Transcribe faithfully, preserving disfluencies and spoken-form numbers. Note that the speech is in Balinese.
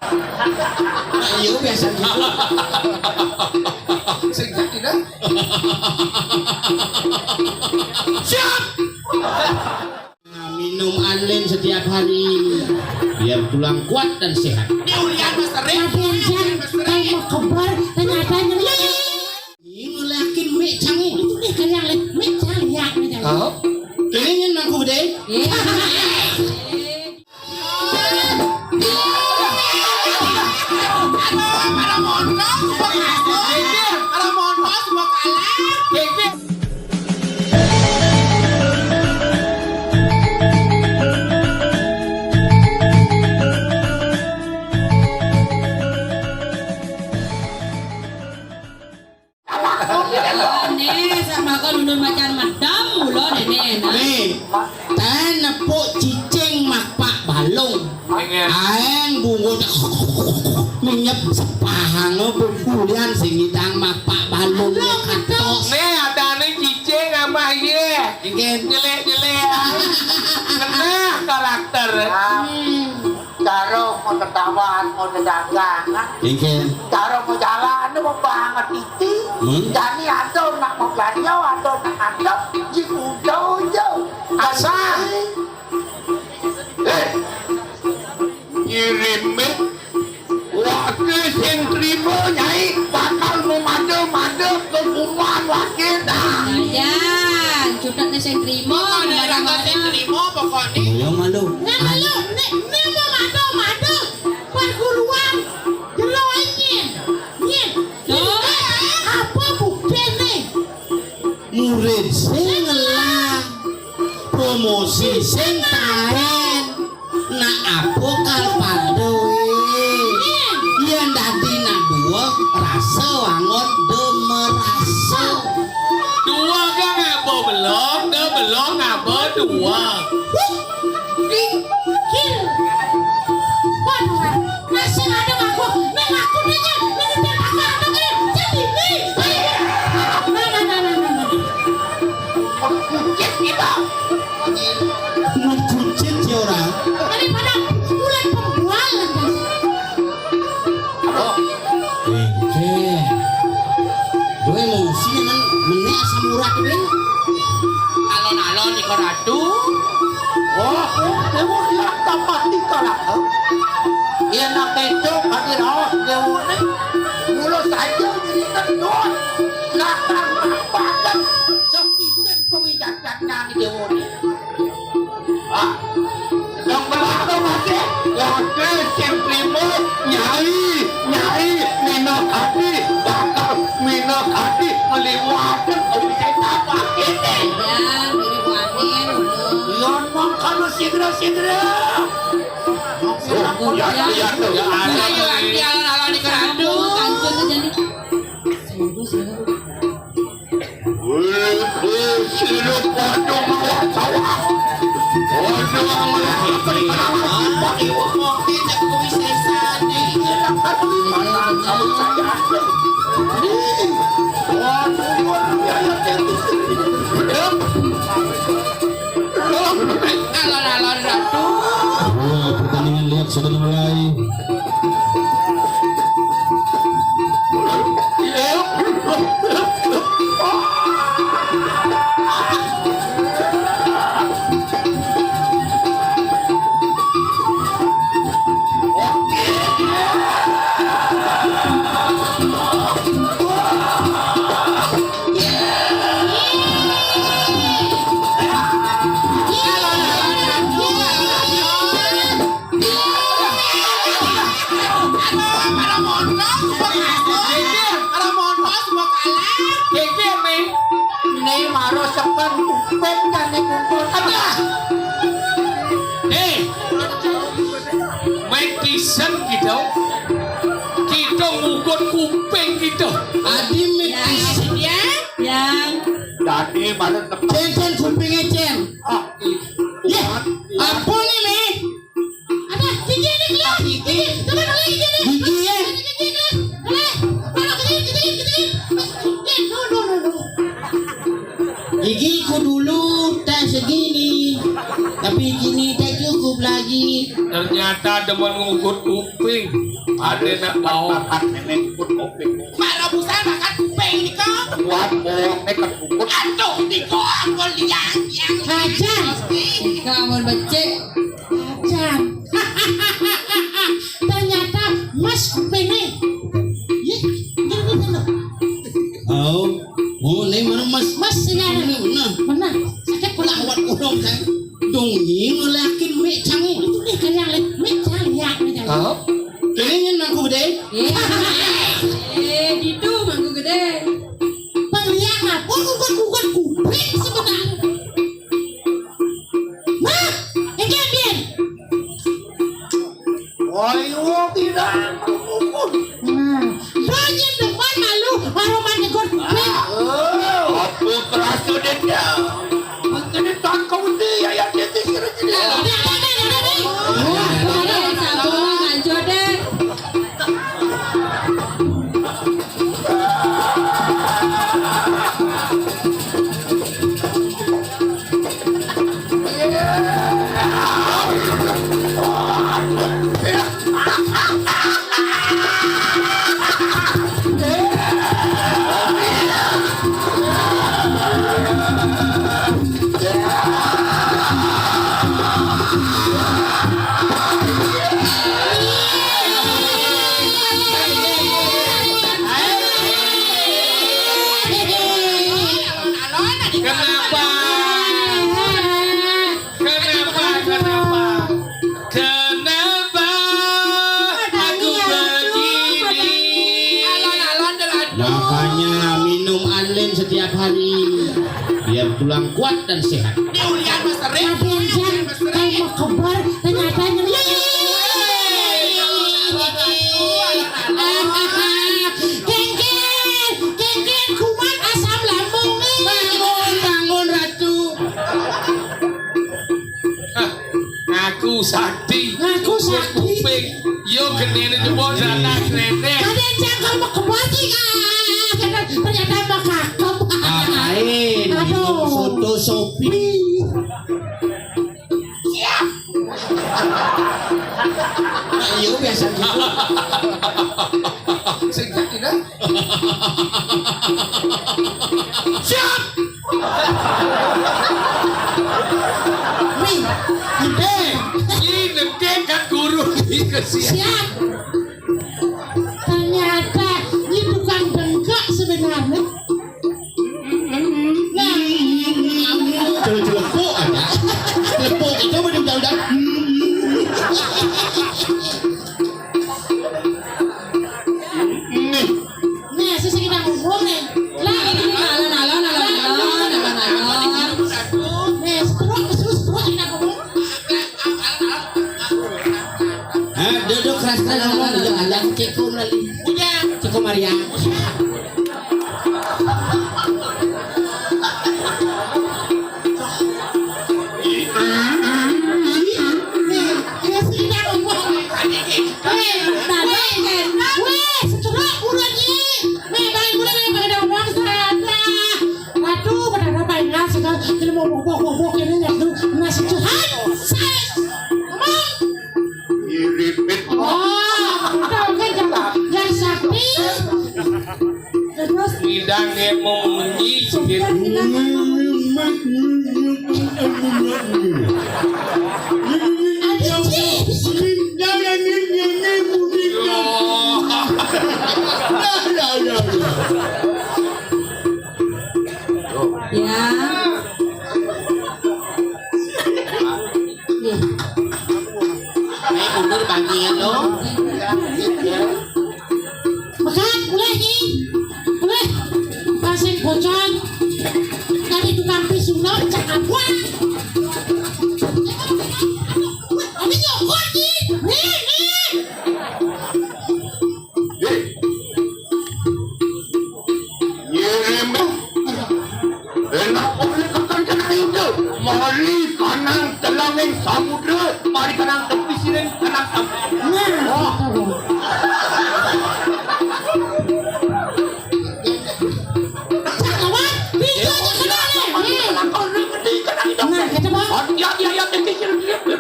Nah, iya biasa gitu. Sing jadi dah. Siap. Nah, minum Anlin setiap hari biar tulang kuat dan sehat. Ini ulian Mas Terik. Tapi Anjan, kan mau kebar, ternyata nyelip. Ini ngelakin mik canggih. Itu nih kan yang lek mik canggih ya, mik canggih. Oh. Ini yang aku deh. Iya. Né, sama kok nundun macan medem, mula néné, nah. Nih, tén nepuk cicing mapak balung. Aéng bungut minyep sepahang, bulian sing ngidang mapak balung. Lho, ketok. Né, adané cicing amah iyé. Nggih. Nyelék-nyelék. Ngenah karakter. Hmm. Cara mau ketahuan, mau dagangan. Nggih. Cara mau jalan, mau banget titi. Hmm. Jani ada nak mau belanja, ada nak ngadep, di kuda aja. Asal. Eh. Ngirimé. Wakil sing trima, Nyai, bakal memada-mada ke kuman wakil dah. Ayan, cudak né sing trima, memada-mada. Sing trima pokokné. Iya, malu. Nah, malu, né, né mau mada-mada perguruan jelo nyén. Nyén. Tuh. Apa buktiné? Murid sing ngelah, promosi sing taén. Nak apa kal pada wé? Yén dadi nak dua, rasa wangun demerasa. Dua kan ngaba belum, da belum ngaba dua. Waduh, masih ada aku. Neng aku nanya, neng udah kakak ada kayak jadi nih. Nah, nah, nah, nah, nah, nah. Kucit gitu. Kucit ya orang. Daripada bulan pembualan. Engké. Duh, emosi nang menék asam urat kuwi. Alon-alon ika ratu. Wah, déwa ira tambah tika ratu. Yén nak kéto kaki raos déwané. Mula saja diri kendor. Lakar banget. Sepisan kuwi jagatnya déwané. Ah, yang belakang masih. Wakil sing trima, Nyai, Nyai, minakadi, bakal minakadi, meliwatkan, oh, bisa tambah ini. Ya, diri kuatin, belum. Iya, makanya segera-segera. Iya, iya, iya. Ayo, ayo, alon-alon di kerandung. Kancil tuh jadi. Serius, ya. Wih, wih, sirup waduh, mawar sawah. Waduh, mawar sawah. Alon-alon, Ratu. Wah, pertandingan lihat sudah dimulai. Né maro sepen kuping kané kumpul. Alah. Eh. Medicine gitu. Kita ngugut kuping kita. Adi medicine. Ya. Yang. Dadi maro sepen. Cén, cén, kupingnya, cén. Ah, iya. Apa nih, Mi? Ada gigi nih keluar. Gigi. Gigi. Coba balik gigi nih. Gigi ya. Gigi keluar. Boleh. Kalau gigi, gigi, gigi. Eh, no, no, no, no. Gigiku dulu tak segini, tapi kini tak cukup lagi. Ternyata Ada demen ngugut kuping. Ada nak bawa papat nenek ngugut kuping. Para busa makan kuping nika. Kuat bohong nenek kan ngugut. Aduh, nika ampun liang, liang. Hajan. Nika ampun becik. Hajan. Ternyata mas kupingnya. Ih, ini bener. Oh, oh, ini mana mas? Mas, ini ada. Ini bener. Bener. Sakit pula. Lawan urung kan. Dong, ini ngelakin mik canggih. Itu nih kan yang lain. Mik canggih ya, mik canggih. Oh. Ini yang mangku gede. Eh, eh, gitu mangku gede. Pengliak apa? Kuat, kuat, kuping sebentar. Nah, ini ambil. Woi, wong tidak. Nah, banyak depan malu, baru mandi got kuping. Apa kerasa denda? Mungkin tangkau dia yang dia sirah gini. Ada, ada, ada, ada, ada. Wah, ada, ada, ada. Sabar, lanjut deh. Kenapa? Kenapa? Kenapa? Kenapa aku begini? Makanya minum Anlin setiap hari, biar tulang kuat dan sehat. Ini ulian Mas Eri. Tapi yang saya kayak mau kebar, ternyata nyelip. Kengken, kengken, kumat asam lambung nih. Bangun, bangun, Ratu. Hah, ngaku sakti. Ngaku sakti. Kuping. Yo, genene jebol, dana kredit. Ada yang jangkar mau kebati, ah, ternyata, ternyata mau kakep. Ngapain? Aduh. Minum soto sopi. Siap. Ayo, biasa gitu. Sing sakti dah. Siap. Nih, ide. Ini kan guru. Ini siap. Siap. Ternyata ini tukang bengkak sebenarnya. Nah, coba, coba, kok ada? Lepuk itu udah, udah, udah. Nih. Nih, sing kita ngomong nih. Lah, ini alon-alon, alon-alon, alon-alon. Nih, setruk, terus setruk kita ngomong. Eh, duduk keras-keras ngomong, udah ada Ciko lagi. Udah. Ciko Maria. Waduh, pada apa ingat sih, kalau jadi mau bobok-bobok ini ya, tuh, nasi curhat. Ngomong. Mirip. Oh, tahu kan, jangan, jangan sakti. Terus ngidang dia mau munyi, sudah sedikit. Ngidang. Ada sih. Ngidang yang ini, ini munyi. Oh. Ya, ya, ya, ya. Ya. Nih. Ayo mundur bagian lo. Mekat, mulai nih. Mulai. Pasir bocor. Dari tukang pisuna, cak apa? Tapi nyokot nih. Nih, nih. Ngirim. Enak oleh kekancan ayu tu. Mari kanang telanging samudra, mari kanang tepi siring kanang samudra. Nah, oh. Gitu.